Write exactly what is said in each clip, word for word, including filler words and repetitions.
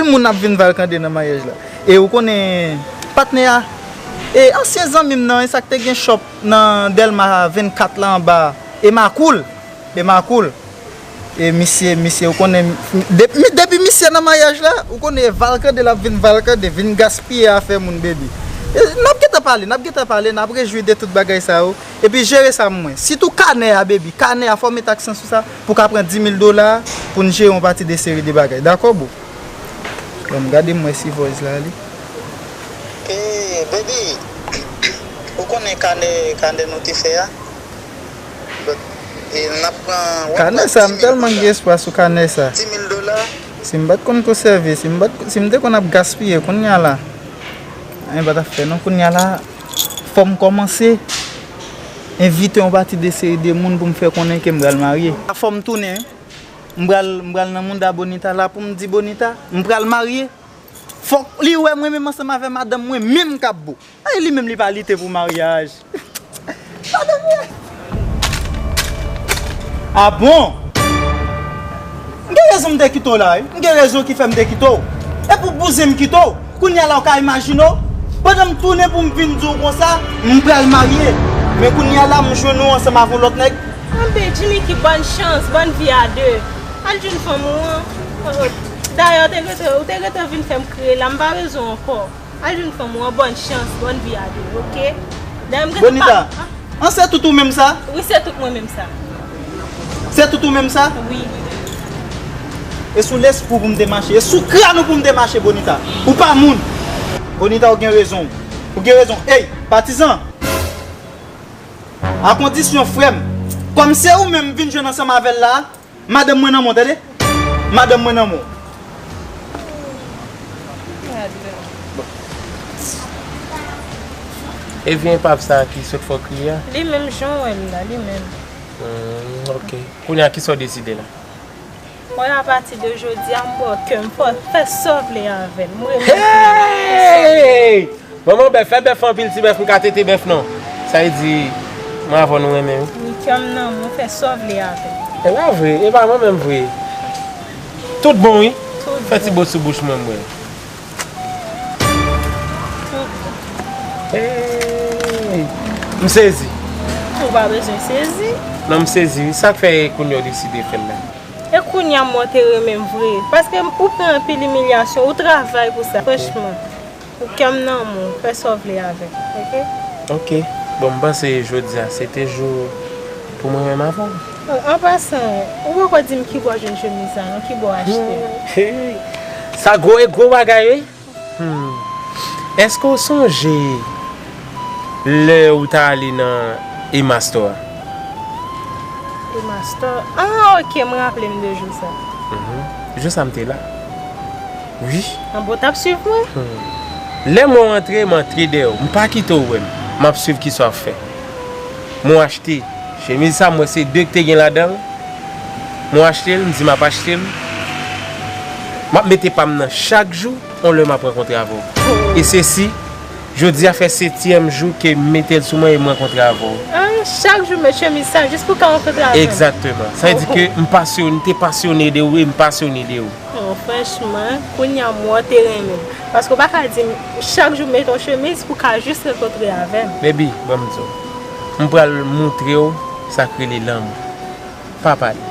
Moun ap vin valkande nan maryaj la. E ou konnen patnè a, e ansyen zanmi m nan, e sa k te gen shop nan Dèlma vennkat la anba, e Makoul, e Makoul. E misye, misye, ou konnen, de- mi- depi misye nan maryaj la, ou konnen e valkande l ap vin valkande, vin gaspiye afè moun, baby. E n ap gentan pale, n ap gentan pale, n ap rejwi de tout bagay sa yo. Epi jere sa pou mwen. Sitou kanè a, baby. Kanè a, fò w met aksan sou sa pou w ka pran dis mil dola pou n jere yon pati de seri de bagay. Dakò, boo? Bon, gade m wè si voice la li. E, baby, ou konnen kanè, kanè nou te fè a? But, e, n ap pran, w ap Kanè pran sa, m dis mil tèlman dola. Gen espwa sou kanè sa. Dis mil dola. Si m pa t konn ko sèvi, si m pa t, si m te konn ap gaspiye, kounye a la, anyen pa t ap fè non. Kounye a la, fò m kòmanse envite yon pati de seri de moun pou m fè konnen ke m pral marye. Fò m tounen, wi. M pral, m pral nan mouda Bonita la pou m di Bonita, m pral marye. Fòk li wè mwen menm ansanm avè madanm mwen menm k ap bo. Ay, li menm li pa lite pou maryaj. Madanm mwen. A bon? M gen rezon m te kite w la, wi. M gen rezon ki fè m te kite w. E pou bouzen m kite w. Kounye a la w ka imajine w. Pandan m tounen pou m vin di w konsa, m pral marye. Men kounye a la, m jwenn ou ansanm avè yon lòt nèg. Anben, Jimmy ki bòn chans, bòn vi a de. Al jwenn fanm ou an. Dayè, w te gentan, ou te gentan vin fè m kriye la, m pa bezwen w ankò. Al jwenn fanm ou an, bòn chans, bòn vi a de, oke? Dayè, m gentan Bonita, pa- an se tout ou menm sa? Wi, se tout mwen menm sa. Se tout ou menm sa? Wi. E sou lespri w pou m te mache, e sou kràn ou pou m te mache, Bonita. Ou pa moun. Bonita, ou gen rezon. Ou gen rezon. Ey, patizan! A kondisyon, frè m, kòm se ou menm m vin jwenn ansanm avè l la, madanm mwen nan men w, tande? Madanm mwen nan men w. Bon. E vye epav sa a ki sot fè w kriye a? Li menm jan w wè l la, li menm. Hmm, oke. Kounye a, kisa w deside la? Mwen, apati de jodi a, m ba w kè m, fè sa w vle avè l. M renmen w. Hey! Manman bèf, fè bèf anpil, ti bèf, m ka tete bèf non. Sa vle di, mwen avè w nou renmen, wi. Wi, kè m nan men w, fè sa w vle avè l. E pa vre, e pa mwen menm vre. Tout bon, wi. Tout bon. Fè ti bo sou bouch mwen, m wè. Tout bon. Hey! M sezi. Ou pa bezwen sezi. Non, m sezi, wi. Sa k fè kounye a w deside fè l la? E kounye a m wè w te renmen m vre. Paske ou pran anpil imilyasyon, ou travay pou sa. Franchman, ou kè m nan men w, fè sa w vle avè m, oke? Oke. Bon, m panse jodi a, se te jou pou mwen menm avè w. An, an pasan, ou poko di m ki bò w jwenn chemiz sa, non, ki bò w achte l? Hmm. Sa gwo e gwo bagay, wi. Hmm. Èske w sonje lè ou t ale nan Emma Store a? Emma Store? Ah, oke, m raple m de jou sa. Mhm. Jou sa m te la. Wi. Anben, w t ap swiv mwen? Hmm. Lè m wè w antre, m antre dèyè w. M pa kite w wè m. M ap swiv kisa w ap fè. M wè w achte chemiz sa, m wè se de k te gen ladan l. M wè w achte l, m di m ap achte l. M ap mete pa m nan chak jou. On lè m ap rankontre avè w. E se si, jodi a fè setyèm jou ke m mete l sou mwen e m rankontre avè w. Ah, chak jou met chemiz sa jis pou w ka rankontre avè m? Egzakteman. Sa vle di ke m pasyone, m te pasyone de ou e m pasyone de ou. Oh, franchman, kounye a m wè w te renmen m. Paske w pa ka di m chak jou met yon chemiz pou w ka jis rankontre avè m. Baby, ban m di w. M pral montre w sa k rele lanmou. Pa pale.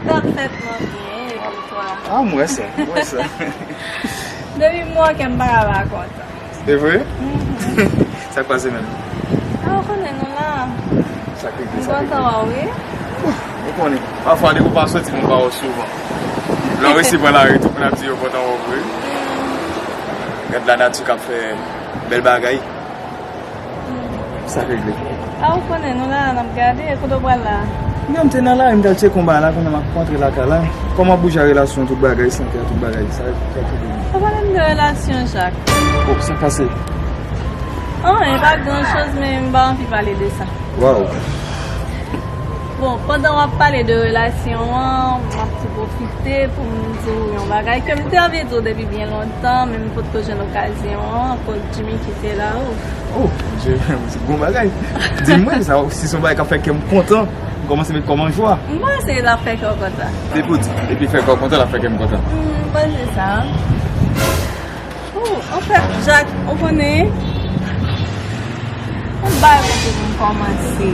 Sa fèt mwen byen, e pou twa? Ah, m wè sa, m wè sa. Depi m wè w, kè m pa ka pa kontan. E vre? Mhm. Sa k pase menm? Ah, ou konnen nou la. Sa k rive, sa k rive. M kontan wè w, wi. Ou konnen, pafwa depi w pa soti, nou pa wè w souvan. Lè w resi pran lari, tout moun ap di yo kontan wè w vre. Gad lanati k ap fè bèl bagay. Sa k regle? Ah, ou konnen, nou la, n ap gade, kote w pral la? Mwen menm, m te nan lari, m t al tcheke yon bagay la, kounye a m ap rantre lakay la. Kòman bouje a, relasyon, tout bagay, sante a, tout bagay, sa, sa, tout bagay. Pa pale m de relasyon, Jak. Oh, sa k pase? Anyen, pa gran choz, men m pa anvi pale de sa. Waw. Bon, pandan w ap pale de relasyon an, m ap tou pwofite pou m di w yon bagay ke m te anvi di w depi byen lontan, men m potko jwenn okazyon an, ankò Jimmy ki te la, o. Oh, Jimmy, se bon bagay. Di m, sa, si se yon bagay k ap fè kè m kontan, m kòmanse met kò m an jwa. M panse l ap fè kè w kontan. Depi w di, depi fè kò w kontan, l ap fè kè m kontan. M panse sa. Ou, anfèt, Jak, ou konnen, yon bagay kote pou m kòmanse.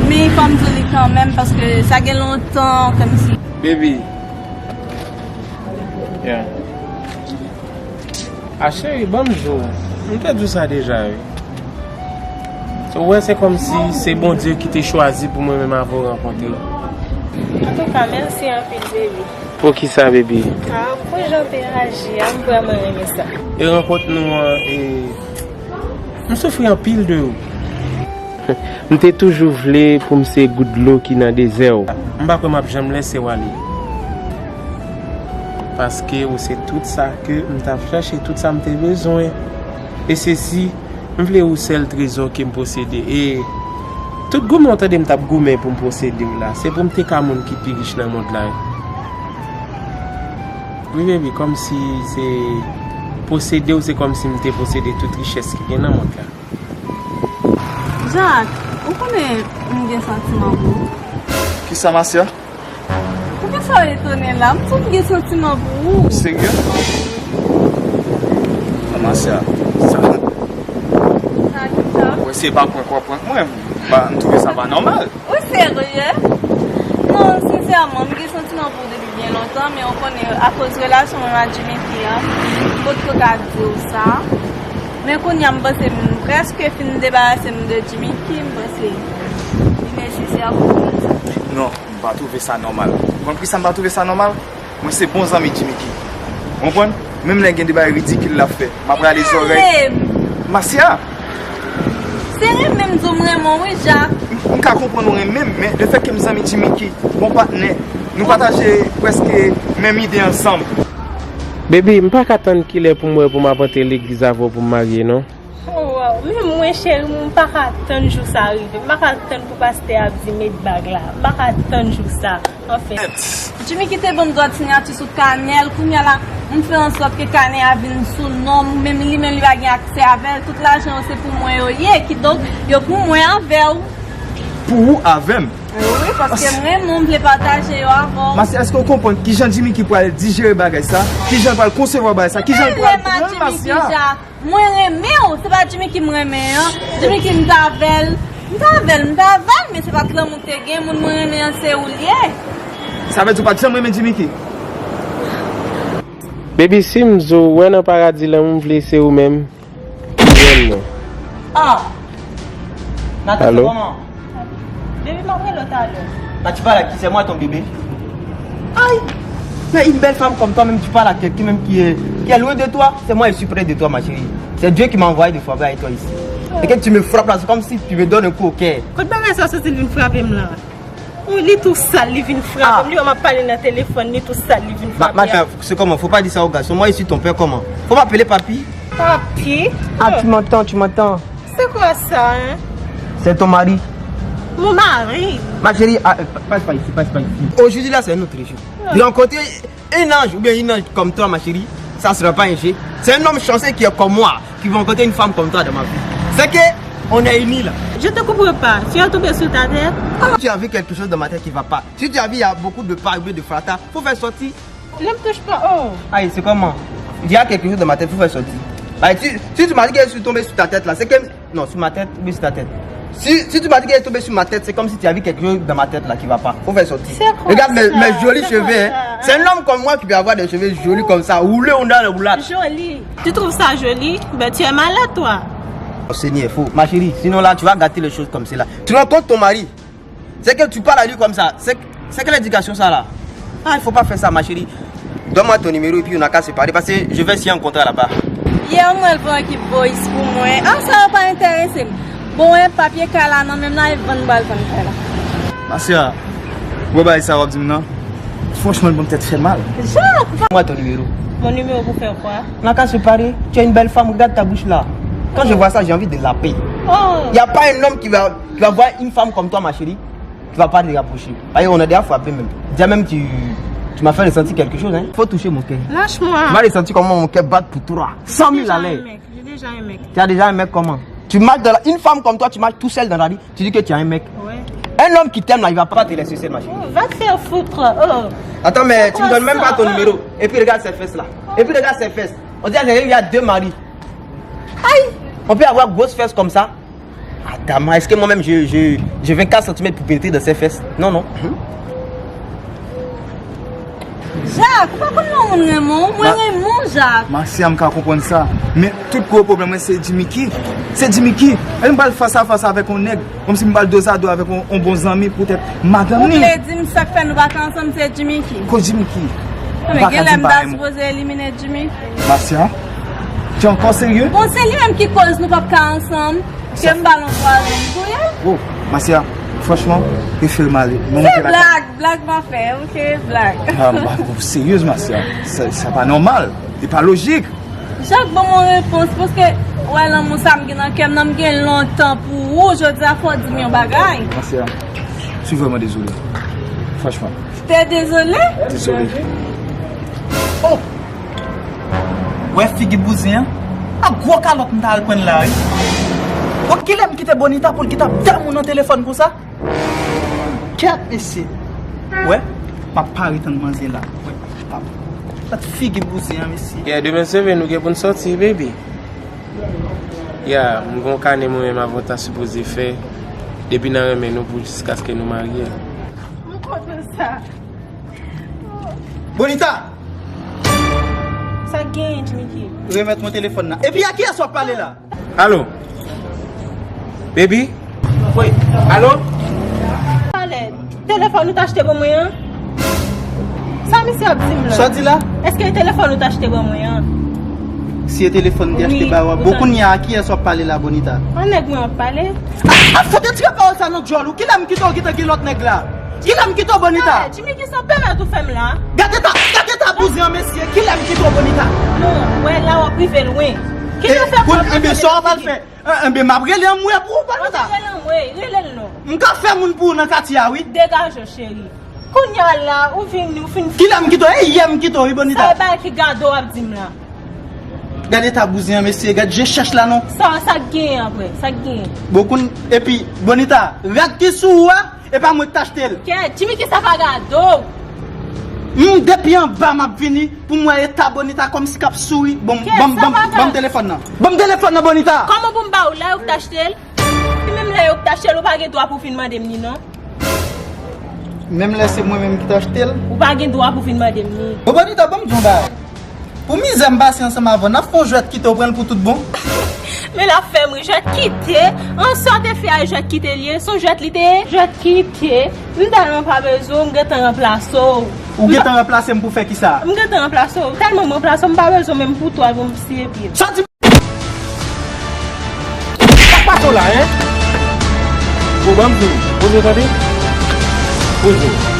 Men fò m di w li kanmenm, paske sa gen lontan, kòmsi. Baby. Yeah. A cheri, ban m di w. M te di w sa deja, wi. So, w wè, se kòmsi se Bondye ki te chwazi pou mwen menm avè w rankontre. Antouka, mèsi anpil, baby. Poukisa, baby? Ah, pou jan w te aji a, m vrèman renmen sa. E rankont nou an, e, m soufri anpil de ou. M te toujou vle pou m se gout dlo ki nan dezè w. M pa kwè m ap janm lèse w ale. Paske ou se tout sa ke m t ap chèche, tout sa m te bezwen. E se si M vle ou sèl trezò ke m posede. E tout goumen w tande m t ap goumen pou m posede w la, se pou m te ka moun ki pi rich nan mond la, wi. Wi, baby, kòmsi se posede w, se kòmsi m te posede tout richès ki gen nan mond la. Jak, ou konnen m gen santiman pou ou. Kisa, Masya? Poukisa w etone la? M santi m gen santiman pou ou. Serye? Masya, sa. Sa ki sa? Ou eseye pa prank, w ap prank mwen. M pa, m twouve sa pa nòmal. Ou serye? Non, sensèman, m gen santiman pou ou depi byen lontan, men ou konnen, akoz relasyon mwen ak Jimmy Key an, m potko ka di w sa. Men kounye a, m panse m prèske fin debarase m de Jimmy Key, m panse li nesesè pou m di sa. Non. M pa twouve sa nòmal. Ou konn poukisa m pa twouve sa nòmal? Mwen se bon zanmi Jimmy Key. Ou konprann? Menm lè gen de bagay ridikil l ap fè, m ap rale zòrèy. Rele m! Masya! Se renmen m di w m renmen w, wi, Jak. M, m ka konprann ou renmen m, men lefètke m zanmi Jimmy Key, bon patnè, nou pataje prèske menm ide ansanm. Baby, m pa ka tann kilè pou m wè pou m ap antre legliz avè w pou m marye, non. Oh, wow. Menm mwen, cheri, m pa ka tann jou sa rive. M pa ka tann pou pastè a ap di met bag la. M pa ka tann jou sa. Anfen. Jimmy Key te ban m dwat siyati sou kanè l. Kounye a la, m fè ansòt ke kanè a vin sou non m. Menm li menm, li pa gen aksè avè l. Tout lajan yo, se pou mwen yo ye. Kidonk, yo pou mwen avè w. Pou ou avè m? Wi, paske m renmen w, m vle pataje yo avè w. Masya, èske w konprann kijan Jimmy Key pral dijere bagay sa? Kijan l pral konsevwa bagay sa? Kijan l pral pran l, Masya? Mwen renmen w, se pa Jimmy Key m renmen an. Jimmy Key m t avè l, m t avè l, m t avè l, men se pa t lanmou te gen, moun mwen renmen an se ou l ye. Sa vle di w pa t janm renmen Jimmy Key? Baby, si m di w, wè nan paradi lanmou m vle se ou menm. Ou renmen. Ah! Nathan, c'est comment? Baby, m ap rele w talè. Bah, tu parles à qui? C'est moi ton bébé. Aïe! Mais une belle femme comme toi, même tu parles à quelqu'un même qui est, qui est loin de toi. C'est moi, je suis près de toi, ma chérie. C'est Dieu qui m'a envoyé de frapper avec toi ici. Et que tu me frappes là, c'est comme si tu me donnes un coup au cœur. Kot bagay sa soti vin frape m la? Wi, li tou sal, li vin frape m. Li wè m ap pale nan telefòn, li tou sal, li vin frape m. Ma, ma, c'est comment? Faut pas dire ça aux garçons. Moi, je suis ton père, comment? Faut m'appeler papi. Papi? Ah, tu m'entends, tu m'entends. C'est quoi ça, hein? C'est ton mari. Mon mari. Ma chérie, ah, euh, passe par ici, passe par ici. Aujourd'hui, là, c'est un autre jour. Ah. J'ai rencontré un ange ou bien une ange comme toi, ma chérie, ça sera pas un jeu. C'est un homme chanceux qui est comme moi, qui va rencontrer une femme comme toi dans ma vie. C'est que on est unis là. Je te comprends pas. Tu es tombé sur ta tête? Ah, tu as vu quelque chose dans ma tête qui va pas. Si tu as vu, il y a beaucoup de parures, de fata, faut faire sortir. Ne me touche pas, oh. Aïe, c'est comment? Il y a quelque chose dans ma tête, faut faire sortir. Aïe, tu, si tu m'as dit que je suis tombé sur ta tête là, c'est que non, sur ma tête, oui, sur ta tête. Si, si tu m'as dit qu'elle est tombée sur ma tête, c'est comme si tu avais quelque chose dans ma tête là qui va pas. Faut faire sortir. C'est quoi ça? Regarde mes, mes jolis cheveux, hein. C'est un homme comme moi qui peut avoir des cheveux jolis comme ça, roulés dans la roulade. Joli. Tu trouves ça joli? Ben, tu es malade, toi. Oh, Seigneur, faut, ma chérie, sinon là, tu vas gâter les choses comme cela. Tu rencontres ton mari. C'est que tu parles à lui comme ça. C'est, c'est quelle éducation ça là? Ah, il faut pas faire ça, ma chérie. Donne-moi ton numéro et puis on a qu'à se parler parce que je vais signer un contrat là-bas. Yè, mwen pran ekip voice pou mwen. Ah, sa yo pa enterese m. Bon, wè, papye kay la nan men m nan, e vann m pral vann kay la. Masya, wè bagay sa w ap di m nan? Franchman, l ban m tèt fè mal. Jacques! Donne-moi ton numéro. Mon numéro pour faire quoi? On a qu'à se parler. Tu es une belle femme, regarde ta bouche là. Quand je vois ça, j'ai envie de la paix. Oh. Il y a pas un homme qui va, qui va voir une femme comme toi, ma chérie. Tu vas pas te rapprocher. Aïe, on a déjà frappé même. Déjà même tu, tu m'as fait ressentir quelque chose, hein. Faut toucher mon cœur. Lâche-moi. Tu vas ressentir comment mon cœur bat pour toi. Cent mille à l'heure. J'ai déjà un mec. Tu as déjà un mec comment? Tu marches dans la... Une femme comme toi, tu marches tout seul dans la rue, tu dis que tu as un mec. Ouais. Un homme qui t'aime là, il va pas te laisser seul, ma chérie. Oh, va te faire foutre. Oh. Attends, mais tu me donnes même pas ton numéro. Et puis regarde ses fesses là. Et puis regarde ses fesses. On dirait qu'il y a deux maris. Aïe. On peut avoir grosse fesse comme ça. Adama, est-ce que moi-même je, je, je vingt-quatre centimètres pour pénétrer dans ses fesses? Non, non. Jak, ou pa konn lè yon moun renmen w, mwen renmen w, Jak. Masia, m ka konprann sa. Men tout gwo pwoblèm mwen se Jimmicky. Se Jimmicky. E m pral fas a fas avèk yon nèg. Kòmsi m pral dozado avèk yon, yon bon zanmi poutèt madanm li. Ou vle di m sa k fè nou pa ka ansanm se Jimmicky? Ko Jimmicky? Anben genlè m ta sipoze elimine Jimmicky. Masia, tu es encore sérieux? Bon, se li menm ki koz nou p ap ka ansanm. Ke m ba l yon twazyèm kouyè? Oh, Masia, franchman, refè l m ale. Se blag, blag m ap fè, ok, blag. Ah, m pa twò seryez, Masia. Sa, sa pa nòmal. Li pa lojik. Jak ban m yon repons, paske w wè lanmou sa m gen nan kè m nan, m gen lontan pou ou, jodi a fò w di m yon bagay. Masia, je suis vraiment désolé. Franchman. T'es désolé? Désolé. Oh! Wè figi bouzen an? A gwo kalòt m ta al pran l la wi. Bon, kilè m kite Bonita pou l ki t ap damou nan telefòn konsa? Kèt mesye. Wè, m ap pare tann manzè la. Wè, m ap... Gad figi bouzen an mesye. Yeah, demen seve nou gen pou n sòti, baby. Yeah, m gen yon kane mwen menm avè w ta sipoze fè. Depi nan renmen nou pou jiskaske nou marye. M kontan sa. Bonita! Sa k genyen, Jimmicky? Remèt mwen telefòn nan. Epi a kiyès w ap pale la? Alo? Baby? Wi. Alo? Pale. Telefòn ou t achte ban mwen an? Sa misye ap di m la? Sa w di la? Èske e telefòn ou t achte ban mwen an? Si e telefòn m te achte ba ou a, bon kounye a a kiyès w ap pale la, Bonita? A nèg mwen w ap pale. A, a, fout retire pawòl sa nan djòl ou. Kilè m kite w gentan gen lòt nèg la? Kilè m kite w, Bonita? Jimmy, kisa w pèmèt ou fè m la? Gad eta, gad eta bouzen an mesye. Kilè m kite w, Bonita? Non, wè la w ap rive lwen. Kilè w fè m wè m ap fè? Enben sa w pral fè? Enben m ap rele anmwe pou ou, Bonita. Rele anmwe, rele l non. M ka fè moun pou ou nan katye a wi. Degaje w cheri. Kounye a la, ou vini, ou fin... Kilè m kite w? E yè m kite w wi, Bonita. Sa e bagay ki gade w ap di m la. Gad eta bouzen an mesye, gad je chèch la non. Sa, sa k genyen apre? Sa k genyen? Bon koun, epi, Bonita, rad ki sou ou a, e pa mwen k t achte l. Kèt, Jimmy, kisa pa gade w? M depi anba m ap vini, pou m wè eta Bonita kòmsi k ap souri. Bon, ban m, ban m, ban m telefòn nan. Ban m telefòn nan, Bonita. Kòman pou m ba ou, lè yo k t achte l? Menm lè yo k t achte l, ou pa gen dwa pou w vin mande m li non. Menm lè se mwen menm ki t achte l? Ou pa gen dwa pou vin mande m li. Bon, Bonita, ban m di w yon bagay. Pou mizè m pase ansanm avè w, n ap fè yon jwèt kite w pran l pou tout bon. Men l ap fè m ri, jwèt kite. An sa w te fè a, jwèt kite l ye, se yon jwèt li te ye. Jwèt kite. M tèlman pa bezwen w, m gentan ranplase w. Ou gentan ranplase m pou fè kisa? M gentan ranplase w. Tèlman m ranplase w, m pa bezwen w menm pou twa pou m siye pye. Sa di Sa k pase w la, en? Bon, ban m di w. Poze w tande. Poze w.